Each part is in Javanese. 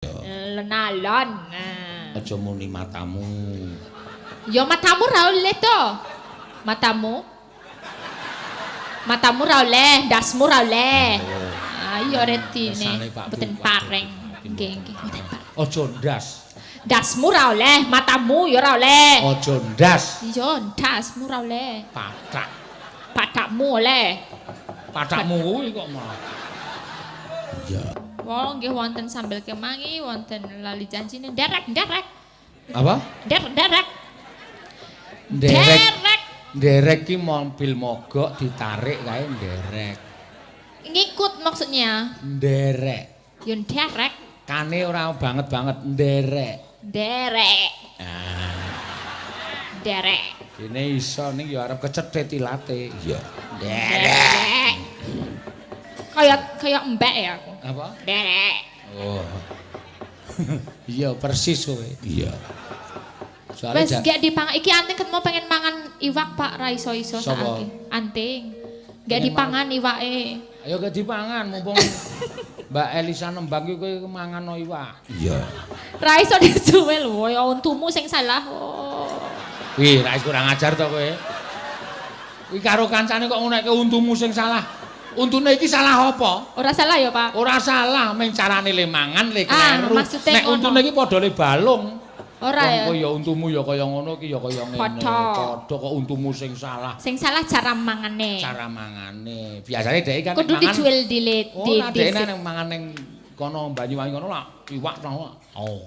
Lenalon. Nah. Aja muni matamu. Ya matamu ra oleh to. Matamu. Matamu ra oleh, ndasmu ra oleh. Ah iya retine. Mboten pareng. Nggih, nggih, mboten pareng. Aja ndas. Ndasmu ra oleh, matamu ya ora oleh. Aja ndas. Iya, ndasmu ra oleh. Pathak. Pathakmu oleh. Pathakmu kuwi kok malah. Iya. Wong nggih wonten sambel kemangi, wonten lali janjine nderek-nderek. Apa? Nderek-nderek. Nderek. Nderek ki mobil mogok ditarik kae nderek. Ngikut maksudnya. Nderek. Yo nderek. Kane ora banget-banget nderek. Nderek. Ah. Nderek. Dene iso ning ya arep kecethit ilate. Iya. Nderek. Kayak embek ya aku. Apa? Nderek. Oh. Iya persis kowe. Iya. Soale wis gak dipangan iki anting ketemu pengen mangan iwak Pak ra iso-iso saiki. Anting. Gak dipangan iwake. Ayo gak dipangan mumpung Mbak Elisa nembang iki kowe mangan iwak. Iya. Ra iso dijuwel lho, ya untumu sing salah. Oh. Wih, ra kurang ajar to kowe. Kuwi karo kancane kok ngunekke untumu sing salah. Untune iki salah apa? Ora salah ya, Pak. Ora salah, mung carane le mangan le kleru. Nek untune iki padha le balung. Ora ya. Wong ya untumu ya kaya ngono iki ya kaya ngene. Padha kok untumu sing salah. Sing salah cara mangane. Cara mangane. Biasane dhek kan kudu dijual dilit. Ora dhek nek mangan ning kono Banyuwangi kono lak iwak ta. Oh.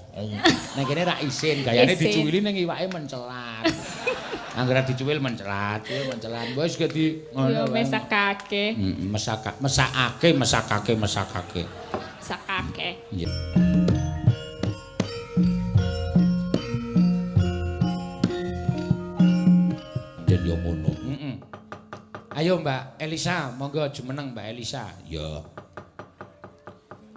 Nek kene ra isin, gayane dicuwili ning iwake mencelat. Anggere dicuwil mencelat, cuwil mencelat. Wis gedi ngono. Ya mesakake. Heeh, mesakake, mesakake, mesakake. Mesakake. Iya. Den yo ngono. Heeh. Ayo Mbak Elisa, monggo jumeneng Mbak Elisa. Ya.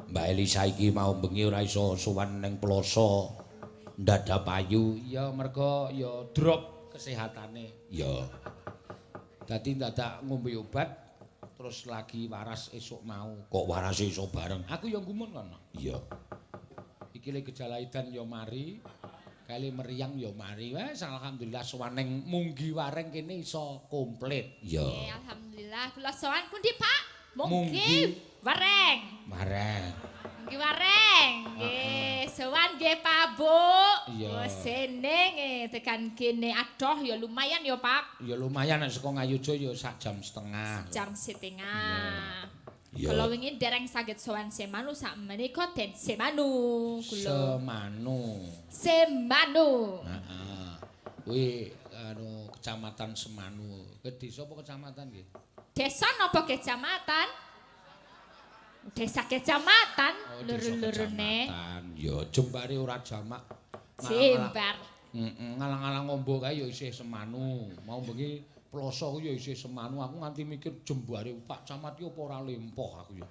Mbak Elisa iki mau bengi ora iso sowan ning Ploso. Ndadap ayu. Ya mergo ya drop kesehatane. Ya. Dadi ndadak ngombe obat terus lagi waras esuk mau. Kok waras iso bareng? Aku ya gumun kono. Iya. Iki le gejala edan ya mari. Kali meriang ya mari. Wes alhamdulillah sowan ning Munggi Wareng kene iso komplit. Ya. Alhamdulillah kula sowan pundi, Pak? Munggi Wareng. Wareng. Munggi Wareng. Nggih, sowan nggih Pak Bu. Iya. Sene tekan kene adoh ya lumayan ya, Pak. Ya lumayan nek saka Ngayogya ya sak jam setengah. Jam setengah. Iya. Kula wingi dereng saged sowan Semanu sak menika den Semanu kula. Semanu. Semanu. Heeh. Kuwi anu kecamatan Semanu. Ke desa apa kecamatan nggih? Desa napa kecamatan? Desa kecamatan, oh, luru-lurune. Ya jembare ora jamak. Jembar. Heeh, ngalang-alang ngombo kae ya isih Semanu. Mau bengi Ploso ku ya isih Semanu. Aku nganti mikir jembare Pak Camat ki apa ora lempoh aku ya.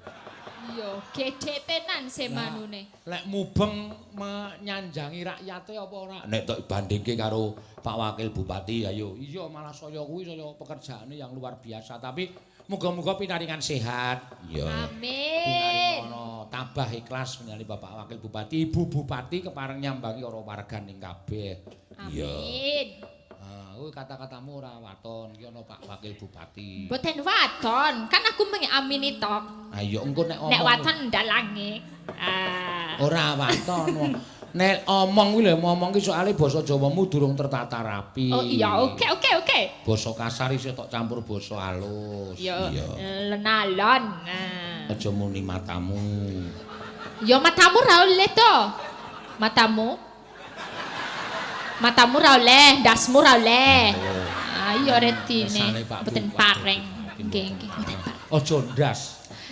Iya, gedhe tenan Semanune. Lek mubeng menyanjangi rakyate apa ora? Nek tok bandingke karo Pak Wakil Bupati ayo. Iya malah saya kuwi saya pekerjaane yang luar biasa, tapi muga-muga pinaringan sehat. Iya. Amin. Pinaringono tabah ikhlas menyali Bapak Wakil Bupati, Ibu Bupati kepareng nyambangi karo warganing kabeh. Amin. Kuwi kata-katamu ora waton, iki ana Pak Wakil Bupati. Mboten waton, kan aku mengamini tok. Ayo engko nek omong. Nek waton ndalange. Ah. Ora waton. Nek omong kuwi lho, ngomong ki soalé basa Jawamu durung tertata rapi. Oh iya, oke oke oke. Basa kasar isih tok campur basa halus. Iya. Lenalon. Nah. Aja muni matamu. Ya matamu ra oleh to. Matamu. Matamu ra oleh, ndasmu ra oleh. Ah iya retine. Mboten pareng. Nggih, nggih, mboten pareng. Aja ndas.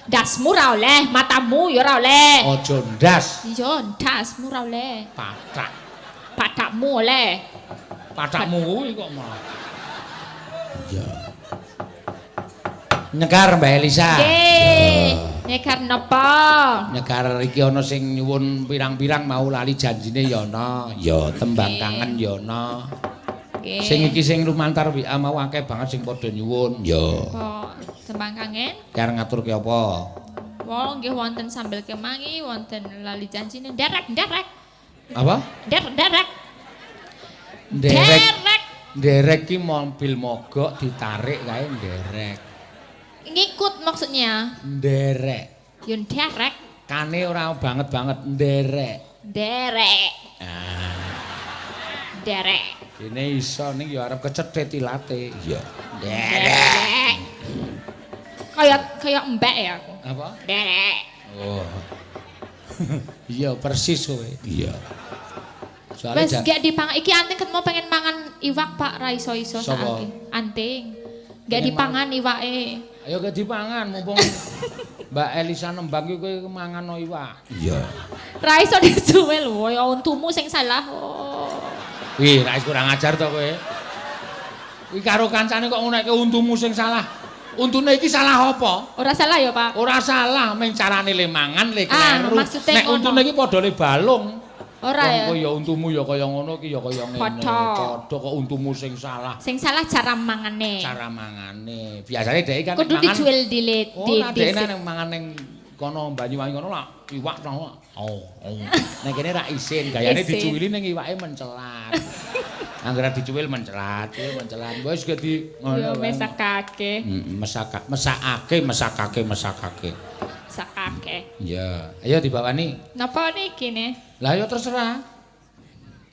Ndasmu ra oleh, matamu ya ora oleh. Aja ndas. Iya, ndasmu ra oleh. Pathak. Pathakmu oleh. Pathakmu kuwi kok malah. Iya. Nyekar Mbak Elisa. Nggih. Nyekar napa? Nyekar iki ana sing nyuwun pirang-pirang mau lali janjine ya ana. Ya tembang kangen ya ana. Nggih. Sing iki sing lumantar WA mau akeh banget sing padha nyuwun. Ya. Apa tembang kangen? Ki arep ngaturke apa? Wong nggih wonten sambel kemangi, wonten lali janjine nderek-nderek. Apa? Nderek-nderek. Nderek. Nderek ki mobil mogok ditarik kae nderek. Ngikut maksudnya. Nderek. Yo nderek. Kane ora banget-banget nderek. Nderek. Ah. Nderek. Dene iso ning ya arep kecethit ilate. Iya. Nderek. Kaya embek ya aku. Apa? Nderek. Oh. Iya persis kowe. Iya. Wes gak dipangan iki anting ketemu pengen mangan iwak Pak ra iso-iso saiki. Anting. Gak dipangan iwake. Ayo gak dipangan mumpung Mbak Elisa nembang iki kowe mangan iwak. Iya. Ra iso dicuwil lho, ya untumu sing salah. Oh. Wih, ra kurang ajar to kowe. Kuwi karo kancane kok ngonekke untumu sing salah. Untune iki salah apa? Ora salah ya, Pak. Ora salah, mung carane le mangan le kleru. Nek untune iki padha le balung. Ora ya. Kowe ya untumu ya kaya ngono iki ya kaya ngene. Padha kok untumu sing salah. Sing salah cara mangane. Cara mangane. Biasane dhek kan kudu dijual dilit. Ora dhek nek mangan ning kono Banyuwangi kono lak iwak to. Oh. Nek kene ra isin, gayane dicuwili ning iwake mencelat. Anggere dicuwil mencelat, mencelat. Wis gedi ngono. Ya mesakake. Heeh, mesakake, mesakake, mesakake. Sakake. Iya, ayo dibawani. Napa niki ne? Lah ya terserah.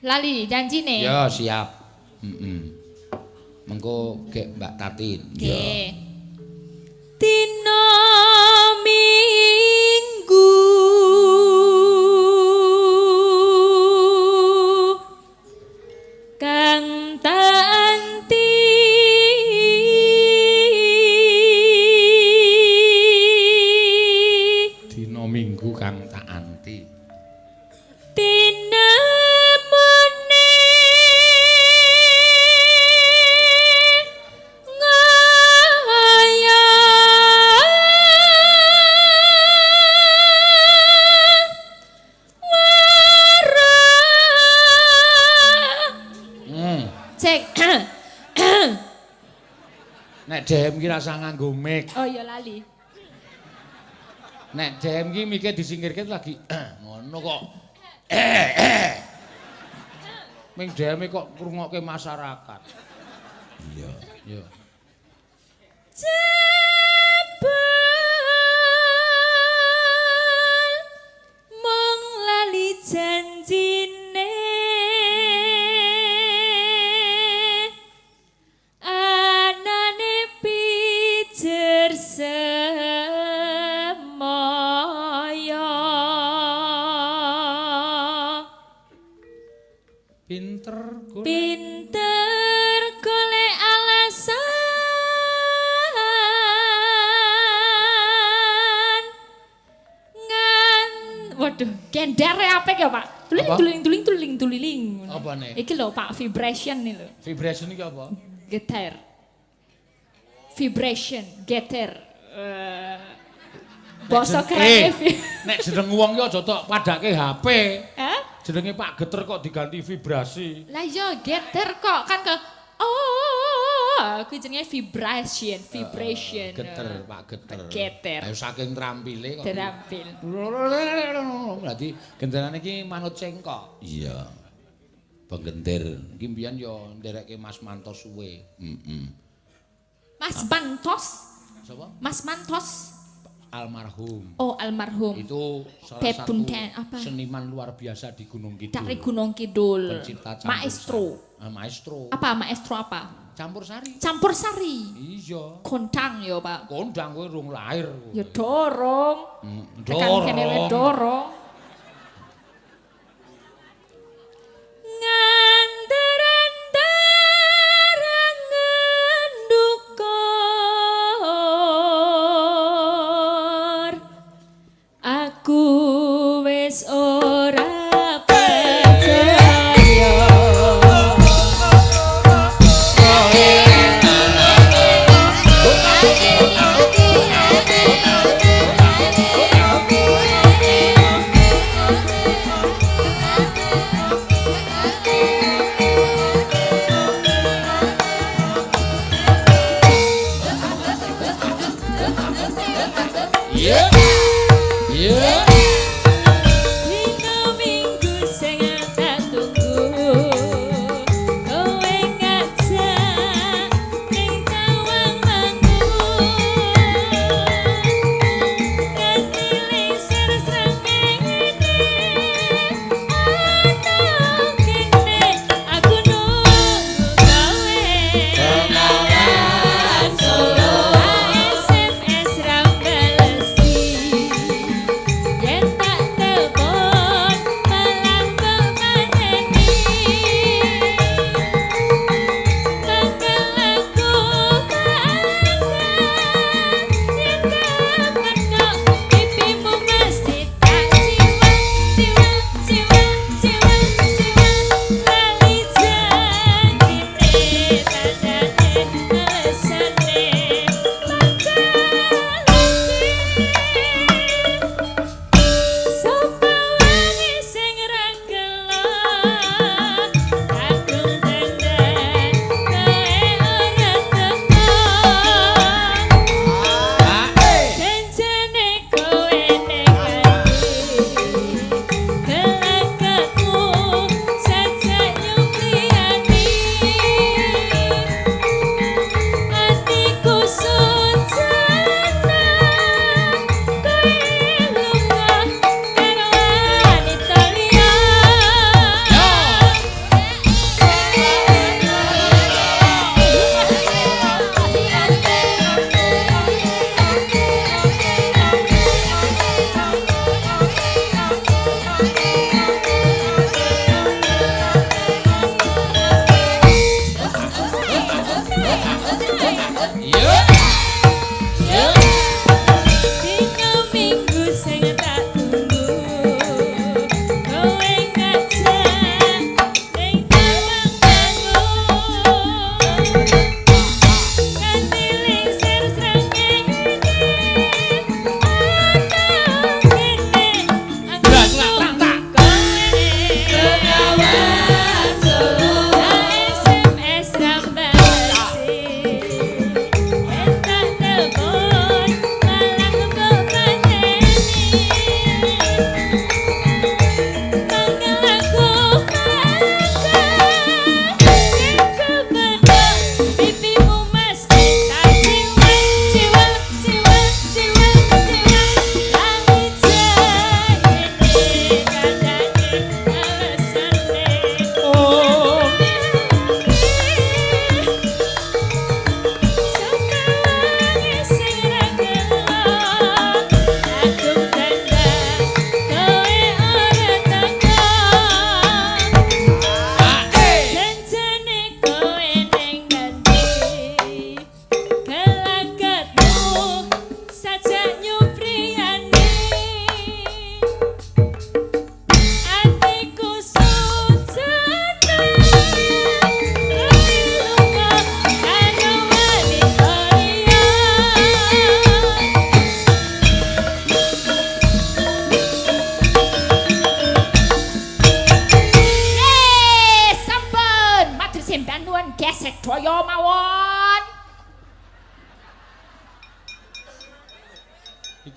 Lali janjine. Ya siap. Heeh. Mengko gek Mbak Tatin. Nggih. Dina Minggu kang tak anti Dina Minggu kang tak anti. Tinemune ngaya wara. Cek. Nek DM ki rasa nganggo mic. Oh iya lali. Nek DM ki mike disingkirke lagi ngono kok. Ming DM kok ngrungokke masyarakat. Iya, iya. Jebul mung lali janjine anane pijer semaya. Pinter golek. Pinter golek alasan ngan. Waduh, gendere apik ya, Pak. Tuling tuling tuling tuling tuling. Apa nih? Iki lho, Pak, vibration nih lho. Vibration iki apa? Geter. Vibration, geter. Basa keren. Nek jeneng wong ki aja tok padake HP. Hah? Jenenge Pak Geter kok diganti vibrasi. Lah iya geter kok kan ke oh, kuwi jenenge vibration, vibration. Geter, Pak Geter. Geter. Ayo saking trampile kok. Terampil. Berarti genderane iki manut cengkok. Iya. Penggenter. Iki mbiyen ya nderekke Mas Mantos suwe. Heeh. Mas Mantos? Sapa? Mas Mantos. Almarhum. Oh, almarhum. Itu salah satu seniman luar biasa di Gunung Kidul. Dari Gunung Kidul. Pencipta maestro. Maestro. Apa maestro apa? Campur sari. Campur sari. Iya. Kondang ya, Pak. Kondang kowe rung lahir. Ya dorong. Dorong. Tekan kene dorong. Aku wis ora percaya.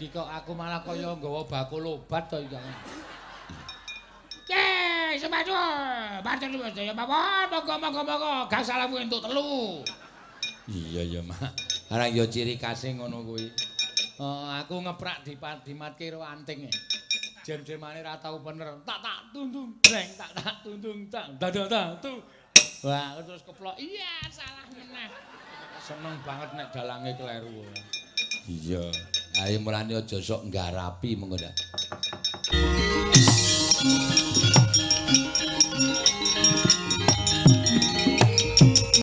Iki kok aku malah kaya nggawa bakul obat to iki. Ye, sepatu. Matur nuwun sedaya mawon. Monggo monggo monggo. Gangsalamu entuk 3. Iya ya, Mak. Arang ya ciri khase ngono kuwi. Oh, aku ngeprak dimatke karo anting. Jem-jemane ra tau bener. Tak tak tundung breng, tak tak tundung tak dadah tak tu. Wah, aku terus keplok. Iya, salah meneh. Seneng banget nek dalange kleru. Iya. Ayo mulane aja sok nggarapi mengko ndak.